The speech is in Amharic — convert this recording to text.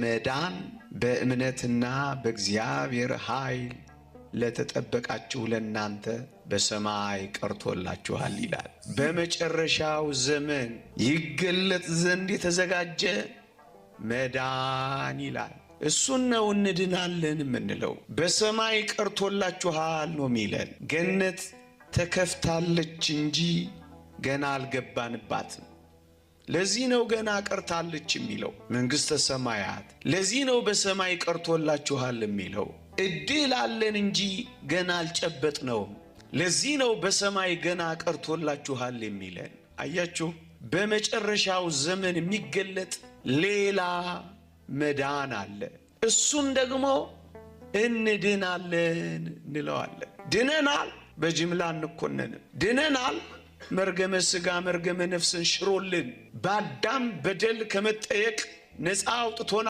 መዳን በእምነትና በእግዚአብሔር ኃይል ለተጠበቃችሁ ለእናንተ በሰማይ ቀርቶላችኋል ይላል። በመጨረሻው ዘመን ይገለጥ ዘንድ የተዘጋጀ መዳን ይላል። እሱን ነው እንድናለን የምንለው። በሰማይ ቀርቶላችኋል ነው የሚለን። ገነት ተከፍታለች እንጂ ገና አልገባንባትም። ለዚህ ነው ገና ቀርታለች የሚለው መንግሥተ ሰማያት። ለዚህ ነው በሰማይ ቀርቶላችኋል የሚለው። እድል አለን እንጂ ገና አልጨበጥነውም። ለዚህ ነው በሰማይ ገና ቀርቶላችኋል የሚለን። አያችሁ፣ በመጨረሻው ዘመን የሚገለጥ ሌላ መዳን አለ። እሱን ደግሞ እንድናለን እንለዋለን። ድነናል፣ በጅምላ አንኮነንም። ድነናል፣ መርገመ ሥጋ መርገመ ነፍስን ሽሮልን በአዳም በደል ከመጠየቅ ነፃ አውጥቶናል።